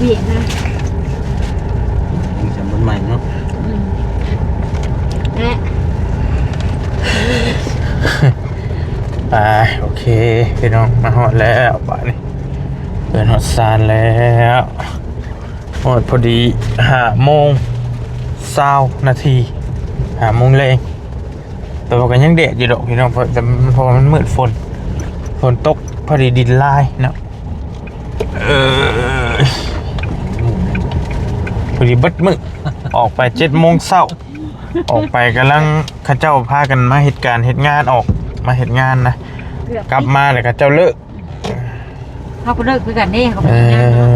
ນີ້ນະ ຍັງຈຳບໍ່ໃໝ່ເນາະ ອືມ ແລະ ໄປ ໂອເຄ ພີ່ນ້ອງ ມາຮອດແລ້ວບາດນີ້ ເຮືອນຮອດຊານແລ້ວ ຮອດພໍດີຫ້າໂມງຊາວນາທີ ຫ້າໂມງແລງ ແຕ່ວ່າກໍຍັງແດດຢູ່ດອກພີ່ນ້ອງ ເພາະ ເພາະວ່າມັນມືດຝົນ ຝົນຕົກ ພໍດີດິນລາຍເນາະ ເອີ ພໍດີເບິດມື້ ອອກໄປເຈັດໂມງເຊົ້າ ອອກໄປກຳລັງ ເຂົາເຈົ້າພາກັນມາເຮັດການເຮັດງານ ອອກມາເຮັດງານນະ ກັບມາແລ້ວເຂົາເຈົ້າເລີກ ເຮົາກໍເລີກຄືກັນເດ້ ເຮົາກໍ ເອີ ໄປເຮັດງານເນາະ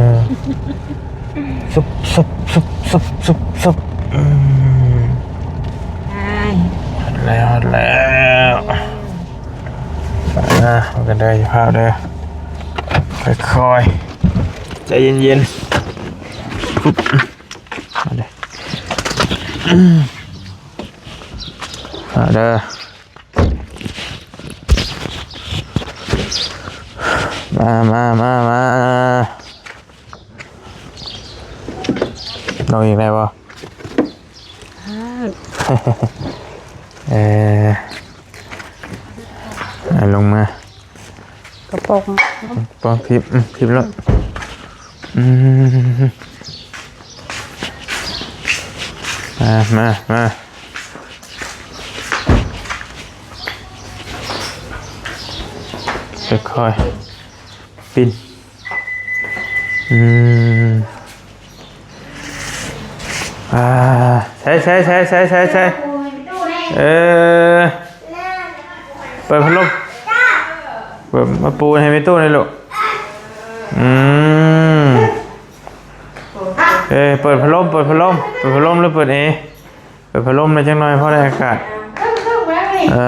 ຊຸບ ຊຸບ ຊຸບ ຊຸບ ຊຸບ ຊຸບ ອືມ ໄປ ຮອດແລ້ວ ຮອດແລ້ວ ອ່າ ເອົາກັນເດີ ຢ່າຟ້າວເດີ ຄ່ອຍໆ ໃຈເຢັນໆ ປຸບ ມາເດີ ມາເດີ ມາ ມາ ມາ ມາ ລົງອີກໄດ້ບໍ່? ເອີ ເອົາລົງມາ ກະປອງ ປອງ ພິບ ພິບໂລດ ອືມ ມາ ມາ ມາ ຄ່ອຍໆ ປິ່ນ ອືມ ອ່າ ໃສ່ ໃສ່ ເອີ ເປີດພັດລົມ ເປີດ ມາປູໃຫ້ແມ່ຕູ້ໜ່ອຍລູກ ອືມ ເອີ ເປີດພັດລົມ ເປີດພັດລົມ ເປີດພັດລົມ ຫຼືເປີດແອ? ເປີດພັດລົມໄດ້ຈັກໜ່ອຍ ພໍໄດ້ອາກາດ ເອີ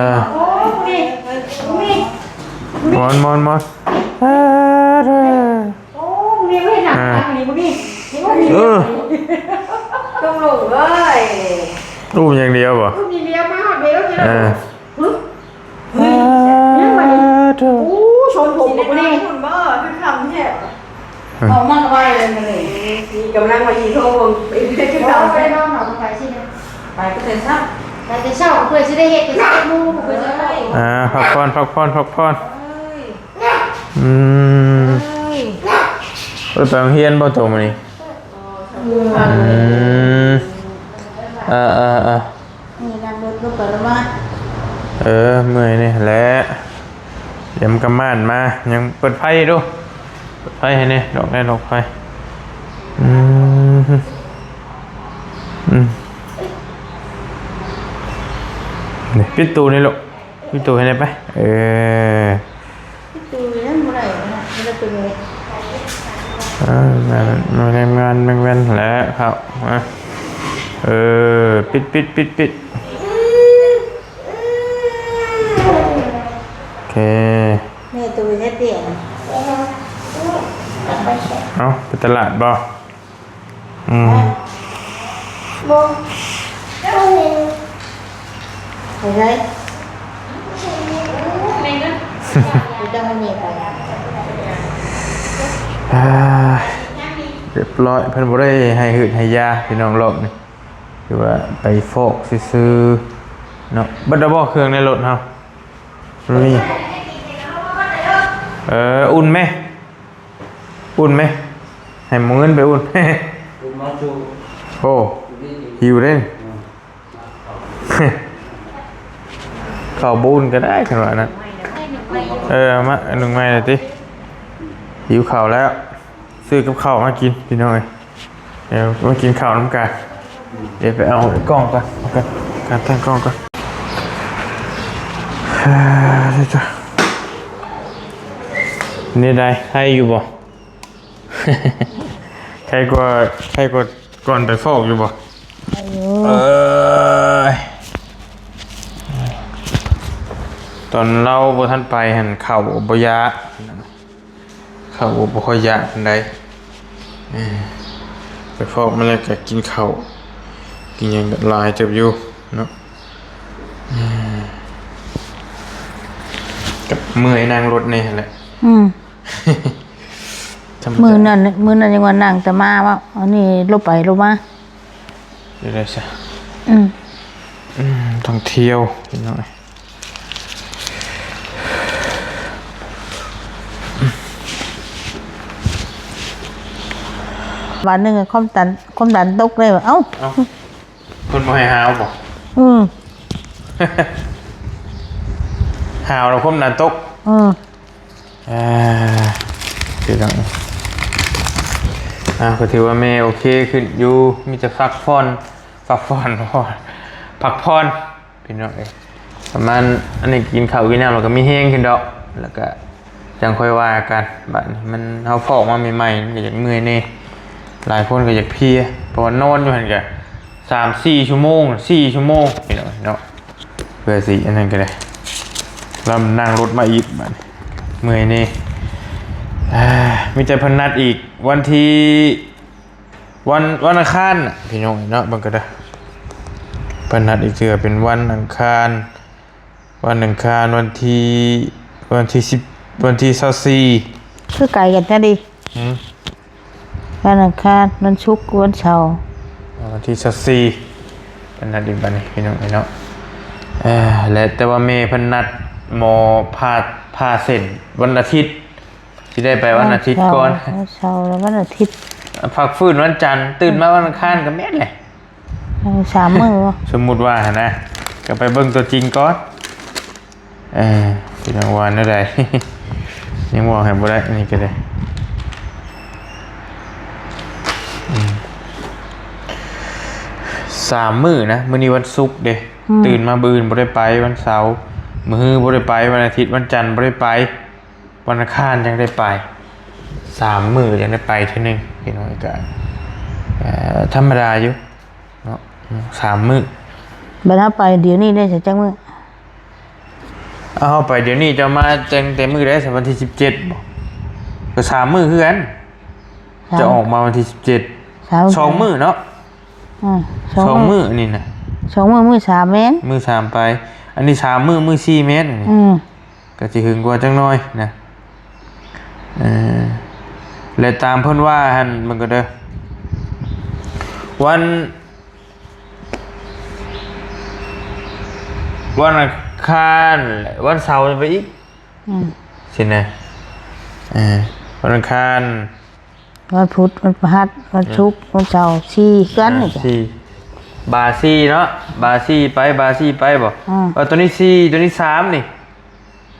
ມອນ ມອນ ມອນ ເອີ ເອີ ຕ້ອງລົງເລີຍ ອຸ້ມຢ່າງດຽວບໍ່? ອຸ້ມຢ່າງດຽວ ມາຮອດເວລາ ເອີ ເຮີ້ຍ ຍັງບໍ່ໄດ້ ໂອ້ ຊົນຜົມບໍ່ນີ້ ພຸ້ນບໍ່ ຄືຄຳແທ້ ອອກມາກໍໄວເລີຍມື້ນີ້ ນີ້ກຳລັງວ່າອີໂທເບິ່ງ ໄປຄືເກົ່າ ໄປນອນເນາະ ໄປຊິ ໄປກໍແຕ່ເຊົ້າ ໄປແຕ່ເຊົ້າ ເພື່ອຊິໄດ້ເຮັດ ເພື່ອຊິໄດ້ໝູ່ ເພື່ອຊິໄດ້ ອ່າ ພັກຜ່ອນ ພັກຜ່ອນ ພັກຜ່ອນ ເອີຍ ອືມ ເອີຍ ໄປໂຮງຮຽນບໍ່ໂຕມື້ນີ້? ອືມ ເອີໆໆ ນີ້ນັ່ງລົດລົງໄປລະມາ ເອີ ເມື່ອຍນີ້ແຫຼະ ດຽວມັນກໍມ່ານມາ ຍັງເປີດໄຟຢູ່ ເປີດໄຟໃຫ້ແດ່ ດອກແດ່ດອກໄຟ ອືມ ອືມ ນີ້ ປິດຕູ້ນີ້ລູກ ປິດຕູ້ໃຫ້ແດ່ໄປ ເອີ ປິດຕູ້ຍັງບໍ່ໄດ້ນະ ບໍ່ໄດ້ເປັນເລີຍ ເອີ ແມ່ນ ແມ່ນ ແມ່ນ ແມ່ນແຫຼະ ເຂົ້າມາ ເອີ ປິດ ປິດ ປິດ ປິດ ໂອເຄ ແມ່ຕູ້ເຮັດວຽກ ເອົ້າ ໄປຕະຫຼາດບໍ່? ອືມ ບໍ່ ໄປໃສ? ໄປຈັບແມ່ໄປ ອ່າ ຮຽບຮ້ອຍ ເພິ່ນບໍ່ໄດ້ໃຫ້ຫືດໃຫ້ຢາ ພີ່ນ້ອງ ລອບນີ້ ຄືວ່າໄປຟອກຊື່ໆເນາະ ເບິດແລ້ວບໍ່ ເຄື່ອງໃນລົດເຮົາ? ມີ ເອີ ອຸ່ນແມ ອຸ່ນແມ ໃຫ້ໝູ່ເງິນໄປອຸ່ນ ໂອ້ ຫິວເດ້ ເຂົ້າບໍ່ອຸ່ນກໍໄດ້ ຄັນວ່ານັ້ນ ເອີ ເອົາມາໜຶ່ງໃໝ່ແລ້ວຕິ ຫິວເຂົ້າແລ້ວ ຊື້ກັບເຂົ້າມາກິນ ພີ່ນ້ອງເອີຍ ດຽວມາກິນເຂົ້ານຳກັນ ດຽວໄປເອົາກ້ອງກ່ອນ ເອົາກ່ອນ ການຕັ້ງກ້ອງກ່ອນ ເອີ ນີ້ໄດ້ ໄດ້ຢູ່ບໍ່? ໄຄກວ່າ ໄຄກວ່າກ່ອນໄປຟອກຢູ່ບໍ່? ໄດ້ຢູ່ ເອີຍ ຕອນລາວບໍ່ທັນໄປຫັ້ນ ເຂົ້າບໍ່ຢາກ ເຂົ້າບໍ່ຄ່ອຍຢາກປານໃດ ເອີ ໄປຟອກມາແລ້ວກໍກິນເຂົ້າ ກິນຫຍັງກໍຫຼາຍເຕີບຢູ່ເນາະ ເອີ ກໍເມື່ອຍນັ່ງລົດແດ່ຫັ້ນແຫຼະ ອືມ ທຳ ມື້ນັ້ນ ມື້ນັ້ນຍັງວ່ານັ່ງແຕ່ມາເວົ້າ ອັນນີ້ລົບໄປລົບມາ ເຮັດໄດ້ຊະ ອືມ ອືມ ຕ້ອງທ່ຽວພີ່ນ້ອງ. ວັນໜຶ່ງຄວາມດັນ ຄວາມດັນຕົກເລີຍວ່າ ເອົ້າ ເອົ້າ ເພິ່ນບໍ່ໃຫ້ຫາວບໍ່? ອືມ ຫາວແລ້ວຄວາມດັນຕົກ. ເອີ ອ່າ ຄືກັນ ອ່າ ກໍຖືວ່າແມ່ໂອເຄຂຶ້ນຢູ່ ມີແຕ່ພັກຜ່ອນ ພັກຜ່ອນ ພັກຜ່ອນ ພີ່ນ້ອງເອີຍ ປະມານ ອັນນີ້ກິນເຂົ້າກິນນ້ຳແລ້ວກໍມີແຮງຂຶ້ນດອກ ແລ້ວກໍຈັ່ງຄ່ອຍວ່າກັນ. ບາດນີ້ມັນ ເຮົາຟອກມາໃໝ່ໆ ມັນກໍຢາກເມື່ອຍແດ່ ຫຼາຍຄົນກໍຢາກເພຍ ເພາະວ່ານອນຢູ່ຫັ້ນກໍສາມສີ່ຊົ່ວໂມງ ສີ່ຊົ່ວໂມງ ພີ່ນ້ອງເນາະ. ເພື່ອຊິອັນນັ້ນກໍໄດ້ ລຳນັ່ງລົດມາອີກ ບາດນີ້ເມື່ອຍແດ່. ອ່າ ມີແຕ່ເພິ່ນນັດອີກວັນທີ ວັນ ວັນອັງຄານນະ ພີ່ນ້ອງເນາະ. ເບິ່ງກໍໄດ້ ເພິ່ນນັດອີກເທື່ອເປັນວັນອັງຄານ ວັນອັງຄານ ວັນທີ ວັນທີສິບ ວັນທີຊາວສີ່ ຄືໄກກັນແທ້ດີ. ຫືມ ວັນອັງຄານ ວັນສຸກ ວັນເສົາ ວັນທີຊາວສີ່ ເພິ່ນນັດອີກບັດນີ້ ພີ່ນ້ອງເອີຍເນາະ. ເອີ ແລະ ແຕ່ວ່າແມ່ເພິ່ນນັດໝໍຜ່າ ຜ່າເສັ້ນວັນອາທິດ ຊິໄດ້ໄປວັນອາທິດກ່ອນ ວັນເສົາ ວັນເສົາ ແລ້ວວັນອາທິດ ພັກຟື້ນວັນຈັນ ຕື່ນມາວັນອັງຄານກໍແມ່ນແຫຼະ. ເອີ ສາມມື້ບໍ່? ສົມມຸດວ່າຫັ້ນນະ ກໍໄປເບິ່ງຕົວຈິງກ່ອນ. ເອີ ຊິຕ້ອງວ່າແນວໃດ ຍັງເວົ້າໃຫ້ບໍ່ໄດ້ ອັນນີ້ກໍໄດ້ ອືມ ສາມມື້ນະ. ມື້ນີ້ວັນສຸກເດ້ ອືມ ຕື່ນມາມື້ອື່ນບໍ່ໄດ້ໄປ ວັນເສົາ ມື້ຮືບໍ່ໄດ້ໄປ ວັນອາທິດ ວັນຈັນບໍ່ໄດ້ໄປ ວັນອັງຄານຈັ່ງໄດ້ໄປ ສາມມື້ຈັ່ງໄດ້ໄປເທື່ອໜຶ່ງ ພີ່ນ້ອງ. ກໍ ເອີ ທຳມະດາຢູ່ເນາະ ສາມມື້. ບັດເຮົາໄປດຽວນີ້ໄດ້ຈັກມື້? ເອົາ ເຮົາໄປດຽວນີ້ ເຈົ້າມາຕັ້ງແຕ່ມື້ໃດ? ວັນທີສິບເຈັດບໍ່? ກໍສາມມື້ຄືກັນ ສາມ ຈະອອກມາວັນທີສິບເຈັດ ສາມ ສອງມື້ເນາະ. ອືມ ສອງ ສອງມື້ ມື້ນີ້ນະ ສອງມື້ ມື້ສາມແມ່ນ ມື້ສາມໄປ ອັນນີ້ສາມມື້ ມື້ສີ່ແມ່ນ ອືມ ກໍຊິຫຶງກວ່າຈັກໜ້ອຍນະ. ເອີ ແລະ ຕາມເພິ່ນວ່າຫັ້ນ ເບິ່ງກໍເດີ ວັນ ວັນອັງຄານ ແລະ ວັນເສົາໄປອີກ ອືມ ຊີ້ນະ. ເອີ ວັນອັງຄານ ວັນພຸດ ວັນພະຫັດ ວັນສຸກ ວັນເສົາ ສີ່ຄືກັນນີ້ ອ່າ ສີ່ ບາສີ່ເນາະ ບາສີ່ໄປ ບາສີ່ໄປບໍ່? ອ່າ ວ່າຕົວນີ້ສີ່ ຕົວນີ້ສາມນີ້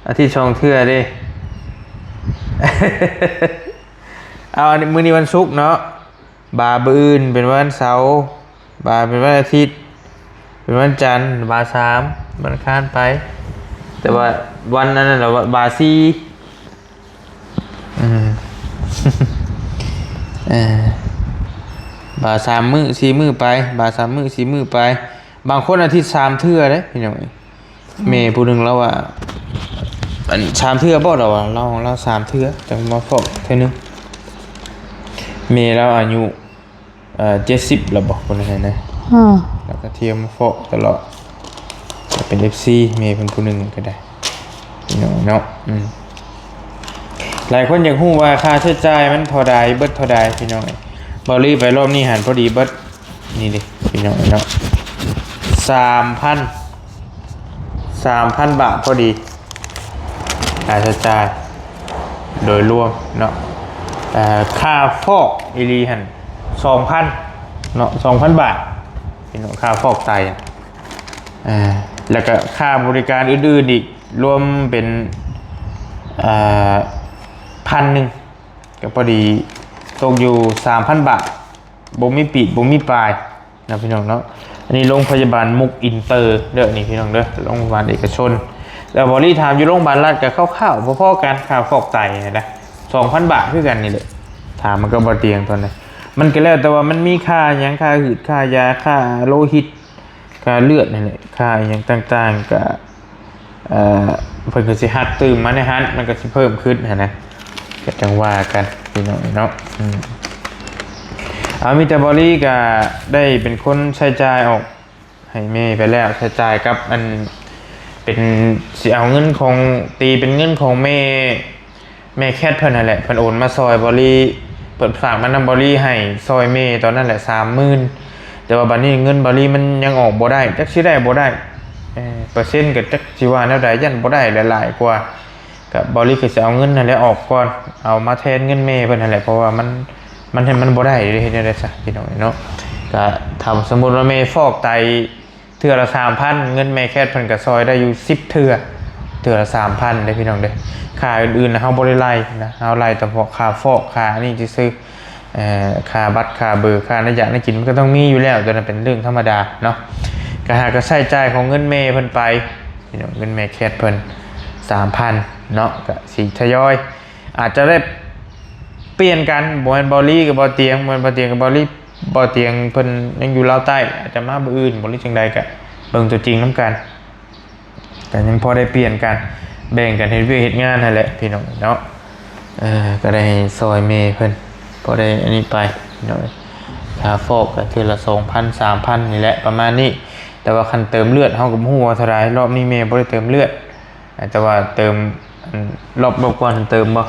ອາທິດສອງເທື່ອເດ້. ເອົາ ອັນນີ້ ມື້ນີ້ວັນສຸກເນາະ ບາມື້ອື່ນເປັນວັນເສົາ ບາເປັນວັນອາທິດ ເປັນວັນຈັນ ບາສາມ ວັນອັງຄານໄປ ແຕ່ວ່າວັນອັນນັ້ນລະ ບາສີ່ ອືມ ເອີ ບາສາມມື້ສີ່ມື້ໄປ ບາສາມມື້ສີ່ມື້ໄປ. ບາງຄົນອາທິດສາມເທື່ອເດ້ພີ່ນ້ອງ. ອືມ ແມ່ຜູ້ໜຶ່ງລາວວ່າ ອັນ ສາມເທື່ອບໍ່? ລາວວ່າ ລາວ ລາວສາມເທື່ອ ຈັ່ງມາຟອກເທື່ອໜຶ່ງ. ແມ່ລາວອາຍຸ ເອີ ເຈັດສິບແລ້ວບໍ່ ຄົນນັ້ນນະ? ອືມ ແລ້ວກໍທ່ຽວມາຟອກຕະຫຼອດ ກໍເປັນເອັຟຊີແມ່ເພິ່ນຜູ້ໜຶ່ງກໍໄດ້ ພີ່ນ້ອງເນາະ. ອືມ ຫຼາຍຄົນຢາກຮູ້ວ່າຄ່າໃຊ້ຈ່າຍມັນເທົ່າໃດ ເບິດເທົ່າໃດ ພີ່ນ້ອງ. ເບົາລີໄປລອບນີ້ຫັ້ນ ພໍດີເບິດ ນີ້ເດ້ພີ່ນ້ອງເນາະ ສາມພັນ ສາມພັນບາດພໍດີ ຄ່າໃຊ້ຈ່າຍໂດຍລວມເນາະ. ເອີ ຄ່າຟອກອີ່ຫຼີຫັ້ນ ສອງພັນເນາະ ສອງພັນບາດ ພີ່ນ້ອງ ຄ່າຟອກໄຕ. ເອີ ແລ້ວກໍຄ່າບໍລິການອື່ນໆອີກ ລວມເປັນ ເອີ ພັນໜຶ່ງ ກໍພໍດີຕົກຢູ່ສາມພັນບາດ ບໍ່ມີປີກບໍ່ມີປາຍນະພີ່ນ້ອງເນາະ. ອັນນີ້ໂຮງພະຍາບານມຸກອິນເຕີເດີ ນີ້ພີ່ນ້ອງເດີ ໂຮງພະຍາບານເອກະຊົນ. ແລ້ວເບົາລີຖາມຢູ່ໂຮງບານລັດກໍຄ່າວໆພໍໆກັນ ຄ່າຟອກໄຕນະ ສອງພັນບາດຄືກັນນີ້ແຫຼະ. ຖາມມັນກໍບໍ່ຕຽງຕອນນັ້ນ ມັນກໍແລ້ວແຕ່ວ່າມັນມີຄ່າຫຍັງ ຄ່າຫືດ ຄ່າຢາ ຄ່າໂລຫິດ ຄ່າເລືອດນີ້ແຫຼະ ຄ່າອີ່ຫຍັງຕ່າງໆ ກະ ເອີ ເພິ່ນກໍຊິຫັກຕື່ມມາໃນຫັ້ນ ມັນກໍຊິເພີ່ມຂຶ້ນຫັ້ນນະ ກໍຈັ່ງວ່າກັນພີ່ນ້ອງເນາະ. ອືມ ເອົາ ມີແຕ່ເບົາລີກະໄດ້ເປັນຄົນໃຊ້ຈ່າຍອອກໃຫ້ແມ່ໄປແລ້ວ ໃຊ້ຈ່າຍກັບອັນ ເປັນ ຊິເອົາເງິນຂອງ ຕີເປັນເງິນຂອງແມ່ ແມ່ແຄດເພິ່ນຫັ້ນແຫຼະ ເພິ່ນໂອນມາຊ່ອຍເບົາລີ ເພິ່ນຝາກມານຳເບົາລີ ໃຫ້ຊ່ອຍແມ່ຕອນນັ້ນແຫຼະ ສາມໝື່ນ ແຕ່ວ່າບັດນີ້ເງິນເບົາລີມັນຍັງອອກບໍ່ໄດ້ ຈັກຊິໄດ້ບໍ່ໄດ້ ເອີ ເປີເຊັນກໍຈັກຊິວ່າແນວໃດ ຢ້ານບໍ່ໄດ້ຫຼາຍໆກວ່າ ກໍເບົາລີກໍຊິເອົາເງິນນັ້ນແຫຼະອອກກ່ອນ ເອົາມາແທນເງິນແມ່ເພິ່ນຫັ້ນແຫຼະ ເພາະວ່າມັນ ມັນ ມັນບໍ່ໄດ້ເດ້ ເຮັດແນວໃດຊະ ພີ່ນ້ອງເອີຍເນາະ. ກໍຖ້າສົມມຸດວ່າແມ່ຟອກໄຕ ເທື່ອລະສາມພັນ ເງິນແມ່ແຄດເພິ່ນກໍຊ່ອຍໄດ້ຢູ່ສິບເທື່ອ ເທື່ອລະສາມພັນເດ້ພີ່ນ້ອງເດ້. ຄ່າອື່ນໆນະ ເຮົາບໍ່ໄດ້ໄລ່ນະ ເຮົາໄລ່ແຕ່ພວກຄ່າຟອກ ຄ່າອັນນີ້ຊື່ໆ ເອີ ຄ່າບັດ ຄ່າເບີ ຄ່ານະຢາກນະກິນ ມັນກໍຕ້ອງມີຢູ່ແລ້ວ ຕົວນັ້ນເປັນເລື່ອງທຳມະດາເນາະ. ກໍຫາກໍໃຊ້ຈ່າຍຂອງເງິນແມ່ເພິ່ນໄປ ພີ່ນ້ອງ ເງິນແມ່ແຄດເພິ່ນສາມພັນເນາະ ກໍຊິທະຍອຍ ອາດຈະໄດ້ປ່ຽນກັນ ບໍ່ແມ່ນເບົາລີກັບເບົາຕຽງ ບໍ່ແມ່ນເບົາຕຽງກັບເບົາລີ ເບົາຕຽງເພິ່ນຍັງຢູ່ລາວໃຕ້ ອາດຈະມາມື້ອື່ນບໍ່ ຫຼືຈັ່ງໃດກະເບິ່ງຕົວຈິງນຳກັນ ກະຍັງພໍໄດ້ປ່ຽນກັນ ແບ່ງກັນເຮັດວຽກເຮັດງານຫັ້ນແຫຼະພີ່ນ້ອງເນາະ. ເອີ ກະໄດ້ຊ່ອຍແມ່ເພິ່ນ ພໍໄດ້ອັນນີ້ໄປພີ່ນ້ອງ ຄ່າຟອກກະເທື່ອລະສອງພັນ ສາມພັນນີ້ແຫຼະ ປະມານນີ້. ແຕ່ວ່າຄັນເຕີມເລືອດ ເຮົາກໍບໍ່ຮູ້ວ່າເທົ່າໃດ ຮອບນີ້ແມ່ບໍ່ໄດ້ເຕີມເລືອດ ແຕ່ວ່າເຕີມ ອັນ ຮອບ ຮອບກ່ອນເຕີມບໍ່?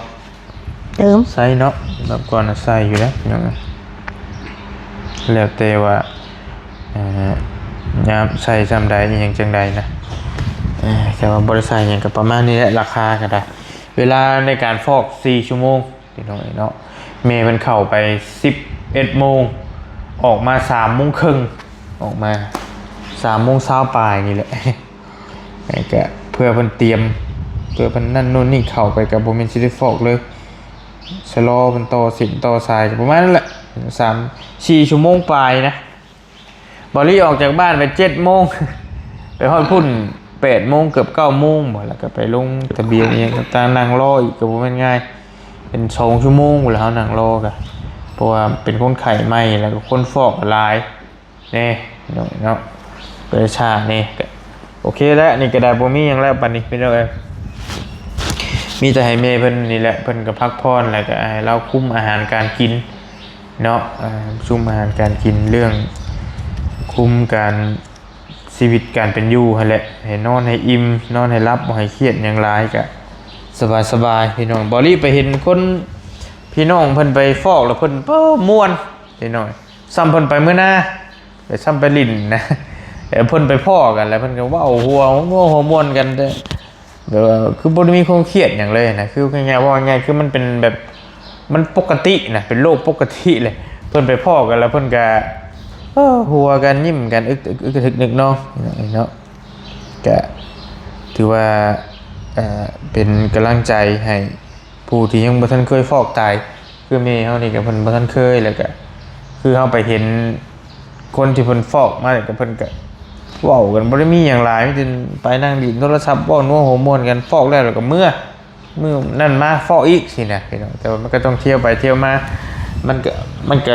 ເຕີມ ໃສ່ເນາະ ຮອບກ່ອນໃສ່ຢູ່ແລ້ວພີ່ນ້ອງ ແລ້ວແຕ່ວ່າ ເອີ ຍາມໃສ່ຊ່ຳໃດ ອີ່ຫຍັງຈັ່ງໃດນະ ເອີ ແຕ່ວ່າບໍ່ໄດ້ໃສ່ຫຍັງ ກໍປະມານນີ້ແຫຼະ ລາຄາກໍໄດ້. ເວລາໃນການຟອກສີ່ຊົ່ວໂມງ ພີ່ນ້ອງເອີຍເນາະ ແມ່ເພິ່ນເຂົ້າໄປສິບເອັດໂມງ ອອກມາສາມໂມງເຄິ່ງ ອອກມາສາມໂມງຊາວປາຍນີ້ແຫຼະ ແລ້ວກະເພື່ອເພິ່ນຕຽມ ເພື່ອເພິ່ນນັ້ນໂນ່ນນີ້ ເຂົ້າໄປກະບໍ່ແມ່ນຊິໄດ້ຟອກເລີຍ ຊະລໍເພິ່ນຕໍ່ເສັ້ນຕໍ່ສາຍ ກະປະມານນັ້ນແຫຼະ ສາມສີ່ຊົ່ວໂມງປາຍນະ. ເບົາລີອອກຈາກບ້ານໄປເຈັດໂມງ ໄປຮອດພຸ້ນແປດໂມງ ເກືອບເກົ້າໂມງບໍ ແລ້ວກໍໄປລົງທະບຽນອີ່ຫຍັງຕ່າງໆ ນັ່ງລໍອີກກໍບໍ່ແມ່ນງ່າຍ ເປັນສອງຊົ່ວໂມງພຸ້ນແຫຼະ ເຮົານັ່ງລໍກະ ເພາະວ່າເປັນຄົນໄຂ້ໃໝ່ ແລ້ວກໍຄົນຟອກກໍຫຼາຍແດ່ເນາະ ກໍເລີຍຊ້າແດ່. ກໍໂອເຄແລ້ວ ນີ້ກໍໄດ້ ບໍ່ມີຫຍັງແລ້ວບັດນີ້ພີ່ນ້ອງເອີຍ ມີແຕ່ໃຫ້ແມ່ເພິ່ນນີ້ແຫຼະ ເພິ່ນກໍພັກຜ່ອນ ແລ້ວກໍໃຫ້ລາວຄຸມອາຫານການກິນ ເນາະ ເອີ ຊຸມອາຫານການກິນ ເລື່ອງຄຸມການ ຊີວິດການເປັນຢູ່ຫັ້ນແຫຼະ ໃຫ້ນອນໃຫ້ອີ່ມ ນອນໃຫ້ຫຼັບ ບໍ່ໃຫ້ຄຽດຫຍັງຫຼາຍ ກະສະບາຍໆ ພີ່ນ້ອງ. ເບົາລີໄປເຫັນຄົນ ພີ່ນ້ອງເພິ່ນໄປຟອກ ແລ້ວເພິ່ນ ໂອ້ ມ່ວນ ພີ່ນ້ອງ ສ່ຳເພິ່ນໄປມື້ນາ ແລ້ວສ່ຳໄປຫຼິ້ນນະ ແລ້ວເພິ່ນໄປພໍ້ກັນ ແລ້ວເພິ່ນກໍເວົ້າຫົວມົວຫົວມ່ວນກັນ ແຕ່ ແບບວ່າຄືບໍ່ໄດ້ມີຄວາມຄຽດຫຍັງເລີຍນະ ຄືງ່າຍໆ ເວົ້າງ່າຍໆ ຄືມັນເປັນແບບ ມັນປົກກະຕິນະ ເປັນໂລກປົກກະຕິເລີຍ. ເພິ່ນໄປພໍ້ກັນແລ້ວເພິ່ນກະ ເອີ ຫົວກັນ ຍິ້ມກັນ ອຶກໆ ອຶກໆ ອຶກໆ ເນາະ ເນາະ ກະຖືວ່າ ເອີ ເປັນກຳລັງໃຈໃຫ້ຜູ້ທີ່ຍັງບໍ່ທັນເຄີຍຟອກໄຕ ຄືແມ່ເຮົານີ້ກະເພິ່ນບໍ່ທັນເຄີຍ ແລ້ວກະຄືເຮົາໄປເຫັນ ຄົນທີ່ເພິ່ນຟອກມານີ້ ກໍເພິ່ນກໍເວົ້າກັນ ບໍ່ໄດ້ມີຫຍັງຫຼາຍ ມີແຕ່ໄປນັ່ງຫຼິ້ນໂທລະສັບ ເວົ້ານົວຫົວມ່ວນກັນ ຟອກແລ້ວ ແລ້ວກໍເມືອ ມື້ນັ້ນມາຟອກອີກຊີ້ນະ ພີ່ນ້ອງ. ແຕ່ວ່າມັນກໍຕ້ອງທ່ຽວໄປທ່ຽວມາ ມັນກໍ ມັນກໍ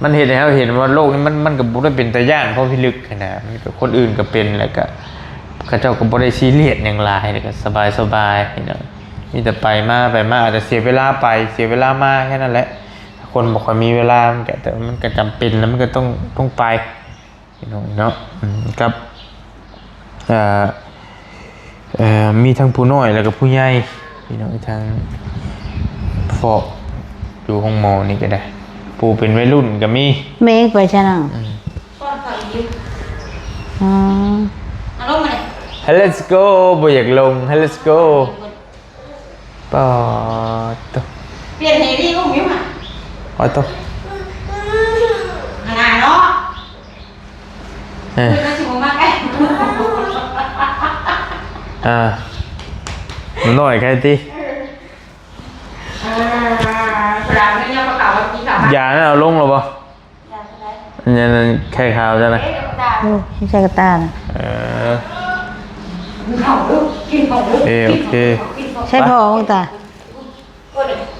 ມັນເຮັດໃຫ້ເຮົາເຫັນວ່າໂລກນີ້ມັນ ມັນກໍບໍ່ໄດ້ເປັນຕາຢ້ານພໍພິລຶກຫັ້ນນະ ມັນກໍ ຄົນອື່ນກໍເປັນ ແລ້ວກໍເຂົາເຈົ້າກໍບໍ່ໄດ້ຊີຣຽສຫຍັງຫຼາຍ ແລ້ວກໍສະບາຍໆ ພີ່ນ້ອງ. ມີແຕ່ໄປມາ ໄປມາ ອາດຈະເສຍເວລາໄປ ເສຍເວລາມາ ແຄ່ນັ້ນແຫຼະ. ຄົນບໍ່ຄ່ອຍມີເວລາ ມັນກະ ແຕ່ມັນກະຈຳເປັນ ແລ້ວມັນກະຕ້ອງ ຕ້ອງໄປ ພີ່ນ້ອງເນາະ. ອືມ ກັບ ເອີ ເອີ ມີທັງຜູ້ນ້ອຍ ແລ້ວກະຜູ້ໃຫຍ່ ພີ່ນ້ອງ ທັງຟອກຢູ່ໂຮງໝໍນີ້ກະໄດ້ ຜູ້ເປັນໄວລຸ້ນກະມີ. ແມ່ໄປຊະນະ ອືມ ອືມ Let's go ບໍ່ຢາກລົງ Let's go. ປາດໂທ້ ປ່ຽນໃຫ້ດີ ອຸ້ມຢູ່ຫະ ປາດໂທ້ ຫັ້ນນະເນາະ ເອີ ມັນຊິບໍ່ມາໃກ້ ອ່າ ໜ້ອຍໃຄ່ຕິ ເອີ ອ່າ ຢານັ້ນເອົາລົງແລ້ວບໍ່? ອັນນັ້ນແຂ້ຂາວຈັ່ງໃດ? ໂອ້ ໃສ່ກະຕ່ານະ ເອີ ເອີ ໂອເຄ ໃສ່ພໍຂອງຕາ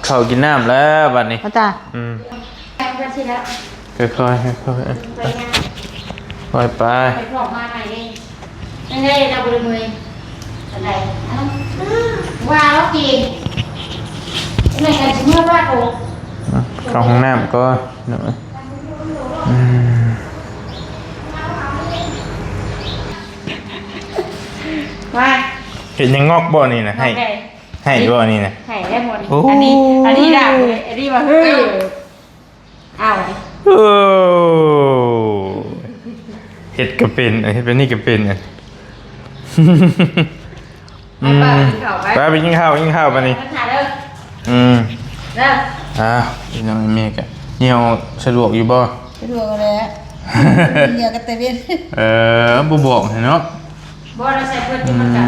ເຂົ້າກິນນ້ຳແລ້ວບັດນີ້ ຕາ ອືມ ຄ່ອຍໆ ຄ່ອຍໆ ຄ່ອຍໄປ ໄປພອກມາໃໝ່ເດ້. ຍັງໄດ້ລາວບໍ່ໄດ້ເມື່ອຍປານໃດ ວ່າລາວເກັ່ງ ແມ່ນກັນຊິເມື່ອບ້ານໂອ ເຂົ້າຫ້ອງນ້ຳກ່ອນ ອືມ ວ່າ ເຮັດຫຍັງງອກບໍ່ນີ້ນະ ໃຫ້ ໃຫ້ບໍ່ນີ້ນະ ໃຫ້ໄດ້ໝົດ ໂອ້ ອັນນີ້ ອັນນີ້ດາ ອັນນີ້ວ່າ ເຮີ້ ເອົາ ໂອ້ ເຮັດກໍເປັນ ເຮັດແບບນີ້ກໍເປັນ ອືມ ໄປ ໄປກິນເຂົ້າ ກິນເຂົ້າບາດນີ້ ໄປຫາເດີ ອືມ ເດີ ອ້າວ ພີ່ນ້ອງແມ່ກໍຍ່ຽວສະດວກຢູ່ບໍ່? ສະດວກແລ້ວ ຍ່ຽວກັນແຕ່ເວັນ ເອີ ບໍ່ບອກໃຫ້ເນາະ ບໍ່ໄດ້ໃສ່ເພິ່ນ ອືມ ມັນກໍ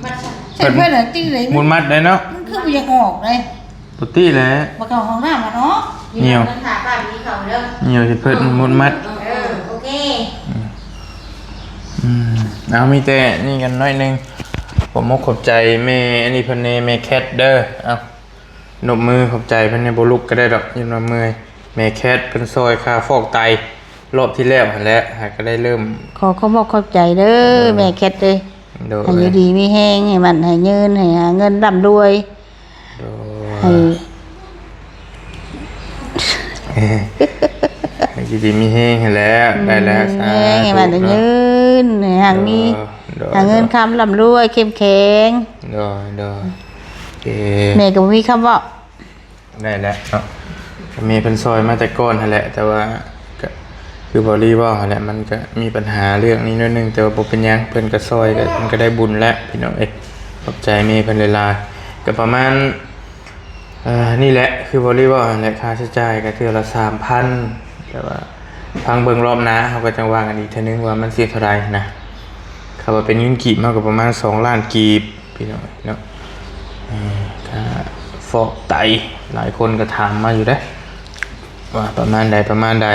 ມັດ ໃສ່ເພິ່ນ ເພິ່ນ ຕິໄດ້ ໝູນມັດໄດ້ເນາະ ມັນຄືບໍ່ຢາກອອກເດ້ ປົກກະຕິແຫຼະ ບໍ່ເຂົ້າຫ້ອງນ້ຳ ອະເນາະ ຍ່ຽວ ຍ່ຽວໃຫ້ເພິ່ນໝູນມັດ ເອີ ໂອເຄ ອືມ ອືມ ເອົາ ມີແຕ່ນີ້ກັນໜ້ອຍໜຶ່ງ ຂອບມົກຂອບໃຈແມ່ ອັນນີ້ເພິ່ນແດ່ ແມ່ແຄດເດີ ເອົາ ນົບມືຂອບໃຈເພິ່ນແດ່ ບໍ່ລຸກກໍໄດ້ດອກ ຢ້ານວ່າເມື່ອຍ ແມ່ແຄດເພິ່ນຊ່ອຍຄ່າຟອກໄຕ ລອບທີ່ແລ້ວຫັ້ນແຫຼະ ຫາກໍໄດ້ເລີ່ມ ຂໍຂອບມົກຂອບໃຈເດີ ເອີ ແມ່ແຄດເດີ ໂດຍ ໃຫ້ຢູ່ດີມີແຮງ ໃຫ້ໝັ້ນໃຫ້ຍືນ ໃຫ້ຫາເງິນລ່ຳລວຍ ໂດຍ ໃຫ້ ໃຫ້ຢູ່ດີມີແຮງຫັ້ນແຫຼະ ອືມ ໄດ້ແລ້ວ ມີແຮງ ສາທຸ ໃຫ້ໝັ້ນໃຫ້ຍືນ ໃຫ້ຮັ່ງມີ ໂດຍ ຫາເງິນຄຳລ່ຳລວຍ ເຂັ້ມແຂງ ໂດຍ ໂດຍ ໂອເຄ ແມ່ກໍບໍ່ມີຄຳເວົ້າ ໄດ້ແລ້ວເນາະ ແມ່ເພິ່ນຊ່ອຍມາແຕ່ກ່ອນຫັ້ນແຫຼະ ແຕ່ວ່າກໍຄືເວົ້າລີເວົ້າຫັ້ນແຫຼະ ມັນກໍມີບັນຫາເລື່ອງນີ້ໜ້ອຍໜຶ່ງ ແຕ່ວ່າບໍ່ເປັນຫຍັງ ເພິ່ນກໍຊ່ອຍ ກໍ ມັນກໍໄດ້ບຸນແລ້ວ ພີ່ນ້ອງເອີຍ ຂອບໃຈແມ່ເພິ່ນຫຼາຍໆ ກໍປະມານ ເອີ ນີ້ແຫຼະ ຄືເວົ້າລີເວົ້າຫັ້ນແຫຼະ ຄ່າໃຊ້ຈ່າຍກໍເທື່ອລະສາມພັນ ແຕ່ວ່າຟັງເບິ່ງລອບໜ້າ ເຮົາກໍຈັ່ງວ່າກັນອີກເທື່ອໜຶ່ງວ່າມັນຊິເທົ່າໃດນະ ຄັນວ່າເປັນເງິນກີບ ເຮົາກໍປະມານສອງລ້ານກີບ ພີ່ນ້ອງເນາະ ເອີ ຄ່າຟອກໄຕ ຫຼາຍຄົນກໍຖາມມາຢູ່ເດ້ ວ່າປະມານໃດ ປະມານໃດ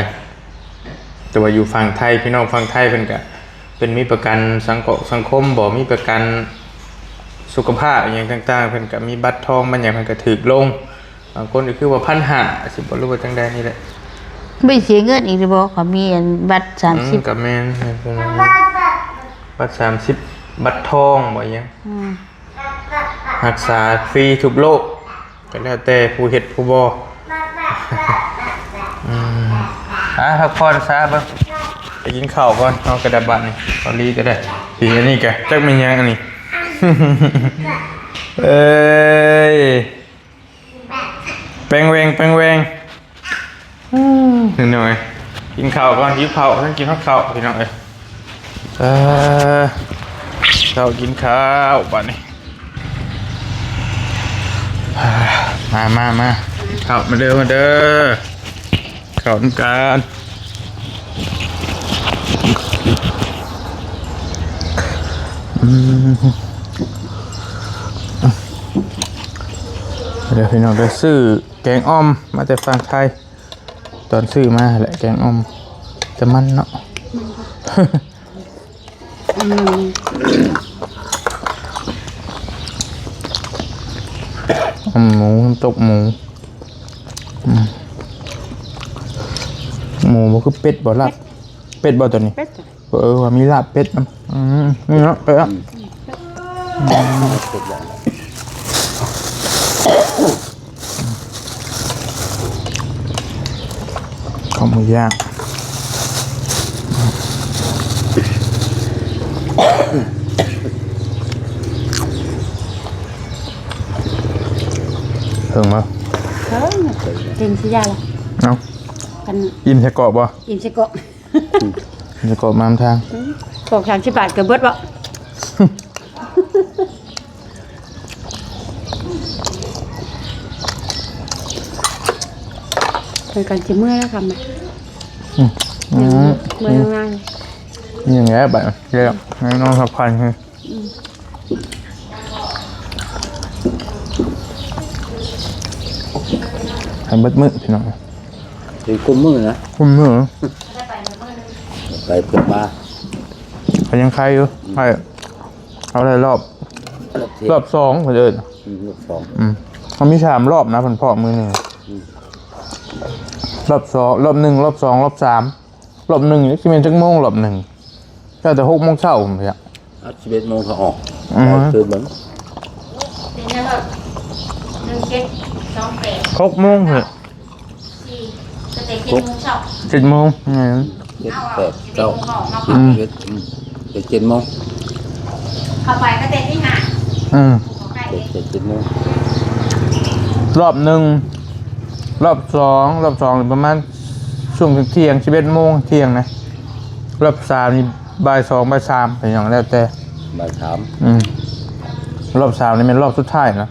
ແຕ່ວ່າຢູ່ຝັ່ງໄທ ພີ່ນ້ອງຝັ່ງໄທເພິ່ນກະ ເພິ່ນມີປະກັນສັງເກາະສັງຄົມບໍ ມີປະກັນສຸຂະພາບອີ່ຫຍັງຕ່າງໆ ເພິ່ນກະມີບັດທອງບັດຫຍັງ ເພິ່ນກະຖືກລົງ ບາງຄົນກໍຄືວ່າພັນຫ້າ ຊິບໍ່ ຫຼືວ່າຈັ່ງໃດນີ້ແຫຼະ ບໍ່ເສຍເງິນອີກຫຼືບໍ່ ເຂົາມີອັນບັດສາມສິບ ອືມ ກະແມ່ນ ບັດສາມສິບ ບັດທອງບໍ ອີ່ຫຍັງ ອືມ ຮັກສາຟຣີທຸກໂລກ ກໍແລ້ວແຕ່ຜູ້ເຮັດຜູ້ບໍ່ ອືມ ອ່າ ພັກຜ່ອນຊະເບິ່ງ ໄປກິນເຂົ້າກ່ອນ ເຮົາກໍໄດ້ບັດນີ້ ເກົາຫຼີກໍໄດ້ ປີອັນນີ້ກະຈັກແມ່ນຫຍັງອັນນີ້ ເອີຍ ແປງແຫວ່ງ ແປງແຫວ່ງ ອືມ ພີ່ນ້ອງເອີຍ ກິນເຂົ້າກ່ອນ ຫິວເຂົ້າ ທັງກິນຮອດເຂົ້າ ພີ່ນ້ອງເອີຍ ເອີ ເຂົ້າ ກິນເຂົ້າບາດນີ້ ມາ ມາ ມາ ເຂົ້າ ມາເດີ ມາເດີ ເຂົ້ານຳກັນ ອືມ ເດີພີ່ນ້ອງເດີ ຊື້ແກງອ່ອມມາແຕ່ຝັ່ງໄທ ຕອນຊື້ມາແຫຼະ ແກງອ່ອມ ແຕ່ມັນເນາະ ມັນ ອືມ ໝູ ນ້ຳຕົກໝູ ອືມ ໝູບໍ່ຄືເປັດບໍ່ ລາບເປັດບໍ່ໂຕນີ້ ເປັດ ເອີ ວ່າມີລາບເປັດນຳ ອືມ ນີ້ເນາະ ເອີ ອືມ ເປັດຢ່າງ ເຂົ້າໝູຍ່າງ ເຖິງບໍ່? ເຖິງ ເຖິງຊິຢາລະ ເອົ້າ ກັນ ອີ່ມໃສ່ເກາະບໍ່? ອີ່ມໃສ່ເກາະ ໃສ່ເກາະມານຳທາງ ອືມ ເກາະສາມສິບບາດກໍເບິດບໍ່? ເພິ່ນກໍຊິເມື່ອແລ້ວຄ່ຳນະ ອືມ ອືມ ເມື່ອງານ ນີ້ແຫຼະບາດ ແລ້ວໃຫ້ນອນພັກຜ່ອນ ອືມ ໃຫ້ເບິດມື້ພີ່ນ້ອງ ເປັນກຸມມື້ນະ ກຸມມື້ ໄປເພື່ອມາ ກໍຍັງໄຄຢູ່ ອືມ ໄຄ ເອົາໄດ້ລອບ ລອບສອງເພິ່ນເອີ້ນ ອືມ ລອບສອງ ອືມ ເຮົາມີສາມລອບນະ ເພິ່ນເພາະມື້ໜຶ່ງ ອືມ ລອບສອງ ລອບໜຶ່ງ ລອບສອງ ລອບສາມ ລອບໜຶ່ງ ຈັກຊິແມ່ນຈັກໂມງລອບໜຶ່ງ ເຈົ້າແຕ່ຫົກໂມງເຊົ້າພຸ້ນແຫຼະ ສິບເອັດໂມງເຂົາອອກ ອືມ ໄປຄືເບິ່ງ ເປັນຫຍັງ ໜຶ່ງເຈັດສອງແປດ ຫົກໂມງເພິ່ນ ສີ່ ກໍແຕ່ເຈັດໂມງເຊົ້າ ເຈັດໂມງ ອືມ ເຈັດ ແປດ ເກົ້າ ສິບເອັດ ອືມ ເອັດ ອືມ ເຈັດ ເຈັດໂມງ ເຂົ້າໄປກໍແຕ່ຕີຫ້າ ອືມ ເຈັດ ເຈັດ ເຈັດໂມງ ລອບໜຶ່ງ ລອບສອງ ລອບສອງນີ້ປະມານ ຊ່ວງທ່ຽງ ສິບເອັດໂມງ ທ່ຽງນະ. ລອບສາມນີ້ບ່າຍສອງ ບ່າຍສາມ ເປັນຫຍັງແລ້ວແຕ່. ບ່າຍສາມ. ອືມ ລອບສາມນີ້ແມ່ນລອບສຸດທ້າຍນະ.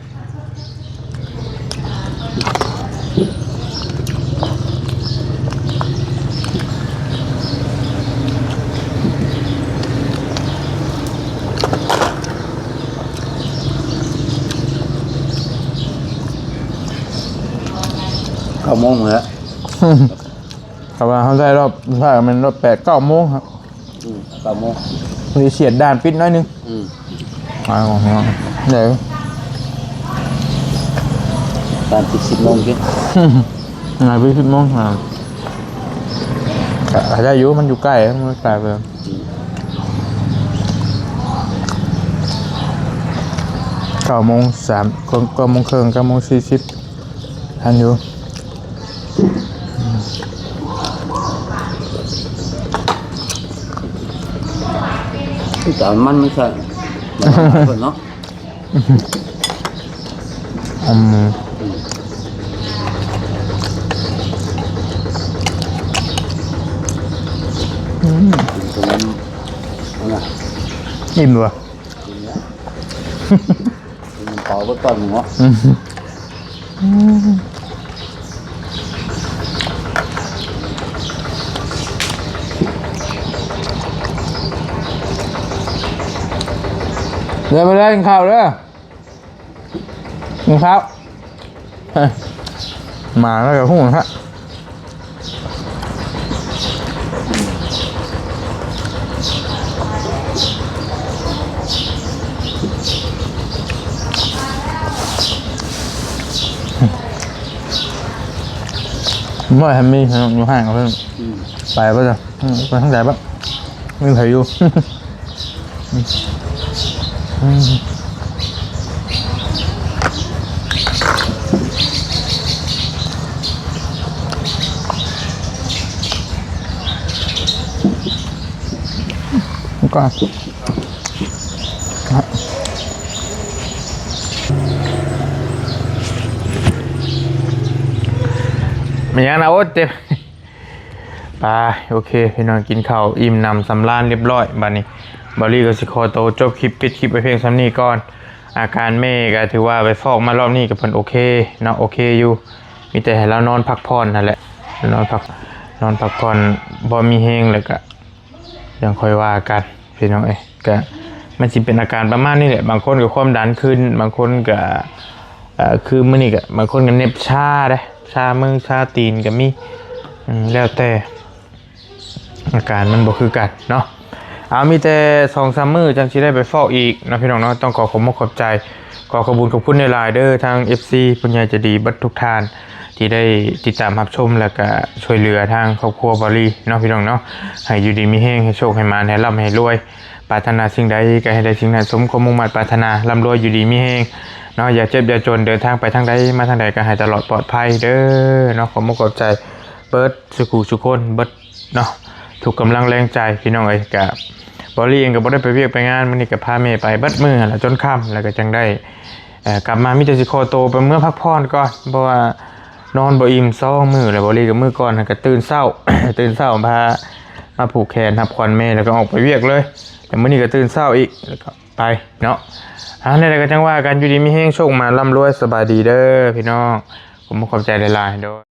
ເກົ້າໂມງແລ້ວ. ຖ້າວ່າເຮົາໄດ້ລອບ ຖ້າແມ່ນລອບແປດ ເກົ້າໂມງ ອືມ ເກົ້າໂມງ ມີສຽດດ່ານປິດໜ້ອຍໜຶ່ງ. ອືມ ອ້າວ ເດີ ດ່ານປິດສິບໂມງຕິ. ອ່າ ປິດສິບໂມງ ອ່າ ກະໄດ້ຢູ່ ມັນຢູ່ໃກ້ ມັນບໍ່ໄກເລີຍ. ອືມ ເກົ້າໂມງສາມ ເກົ້າໂມງເຄິ່ງ ເກົ້າໂມງສີ່ສິບ ທັນຢູ່. ຈານມັນ ມັນໃສ່ເນາະ. ອືມ ອືມ ກິນຂະໜົມ ເອົາລະ ອີ່ມບໍ່? ກິນແລ້ວ. ເອົາໄປກ່ອນເນາະ. ອືມ ເດີນມາເດີ ກິນເຂົ້າເດີ ກິນເຂົ້າ. ເຮີ້ຍ ໝາແລ້ວກະຫູ້ນະ. ບໍ່ທັນມີຢູ່ຫ້າງເພິ່ນ. ອືມ ໄປບໍ່ຈ້ະ? ອືມ ໄປທາງໃດບໍ່? ມີໃຜຢູ່? ອືມ ອືມ ກ່ອນ ແມ່ນຫຍັງນະ? ໂອ້ ເຈັບ. ໄປ ໂອເຄ ພີ່ນ້ອງ ກິນເຂົ້າອີ່ມໜຳສຳລານລຽບຮ້ອຍ. ບາດນີ້ ບາວລີກໍຊິຂໍໂຕຈົບຄລິບ ປິດຄລິບໄວ້ພຽງສ່ຳນີ້ກ່ອນ. ອາການແມ່ກໍຖືວ່າໄປຟອກມາລອບນີ້ກໍເພິ່ນໂອເຄເນາະ ໂອເຄຢູ່ ມີແຕ່ໃຫ້ລາວນອນພັກຜ່ອນຫັ້ນແຫຼະ ນອນພັກ ນອນພັກຜ່ອນ ພໍມີແຮງແລ້ວກໍ ຈັ່ງຄ່ອຍວ່າກັນ ພີ່ນ້ອງເອີຍ. ກະມັນຊິເປັນອາການປະມານນີ້ແຫຼະ ບາງຄົນກໍຄວາມດັນຂຶ້ນ ບາງຄົນກໍ ເອີ ຄືມື້ນີ້ກໍບາງຄົນກໍເໜັບຊາເດ້ ຊາມືຊາຕີນກໍມີ ອືມ ແລ້ວແຕ່ ອາການມັນບໍ່ຄືກັນເນາະ. ເອົາ ມີແຕ່ສອງສາມມື້ຈັ່ງຊິໄດ້ໄປຟອກອີກເນາະ ພີ່ນ້ອງເນາະ. ຕ້ອງຂໍຂອບມຸກຂອບໃຈ ຂໍຂອບບຸນຂອບຄຸນຫຼາຍໆເດີ ທາງເອັຟຊີຜູ້ໃຫຍ່ໃຈດີເບິດທຸກທ່ານ ທີ່ໄດ້ຕິດຕາມຮັບຊົມ ແລ້ວກະຊ່ວຍເຫຼືອທາງຄອບຄົວບາວລີເນາະ ພີ່ນ້ອງເນາະ. ໃຫ້ຢູ່ດີມີແຮງ ໃຫ້ໂຊກໃຫ້ໝານ ໃຫ້ລ່ຳໃຫ້ລວຍ ປາດຖະໜາສິ່ງໃດກໍໃຫ້ໄດ້ສິ່ງນັ້ນ ສົມຄວາມມຸ່ງມາດປາດຖະໜາ ລ່ຳລວຍຢູ່ດີມີແຮງເນາະ. ຢ່າເຈັບຢ່າຈົນ ເດີນທາງໄປທາງໃດມາທາງໃດກໍໃຫ້ຕະຫຼອດປອດໄພເດີເນາະ. ຂໍມຸກຂອບໃຈເບິດສູ່ຜູ້ສູ່ຄົນ ເບິດເນາະ ທຸກກຳລັງແຮງໃຈ ພີ່ນ້ອງເອີຍ. ກະ ບາວລີເອງກໍບໍ່ໄດ້ໄປວຽກໄປງານ ມື້ນີ້ກໍພາແມ່ໄປເບິດມື້ຫັ້ນລະ ຈົນຄ່ຳ ແລ້ວກໍຈັ່ງໄດ້ ເອີ ກັບມາ. ມີແຕ່ຊິຂໍໂຕໄປເມືອພັກຜ່ອນກ່ອນ ເພາະວ່ານອນບໍ່ອີ່ມສອງມື້ແລ້ວ. ບາວລີກໍມື້ກ່ອນຫັ້ນກໍຕື່ນເຊົ້າ ຕື່ນເຊົ້າ ພາມາຜູກແຂນຮັບຂວັນແມ່ ແລ້ວກໍອອກໄປວຽກເລີຍ. ແຕ່ມື້ນີ້ກໍຕື່ນເຊົ້າອີກ ແລ້ວກໍໄປເນາະ. ເອົາ ແນວໃດກໍຈັ່ງວ່າກັນ ຢູ່ດີມີແຮງ ໂຊກໝານ ລ່ຳລວຍ ສະບາຍດີເດີ ພີ່ນ້ອງ. ຂໍຂອບໃຈຫຼາຍໆ ໂດຍ.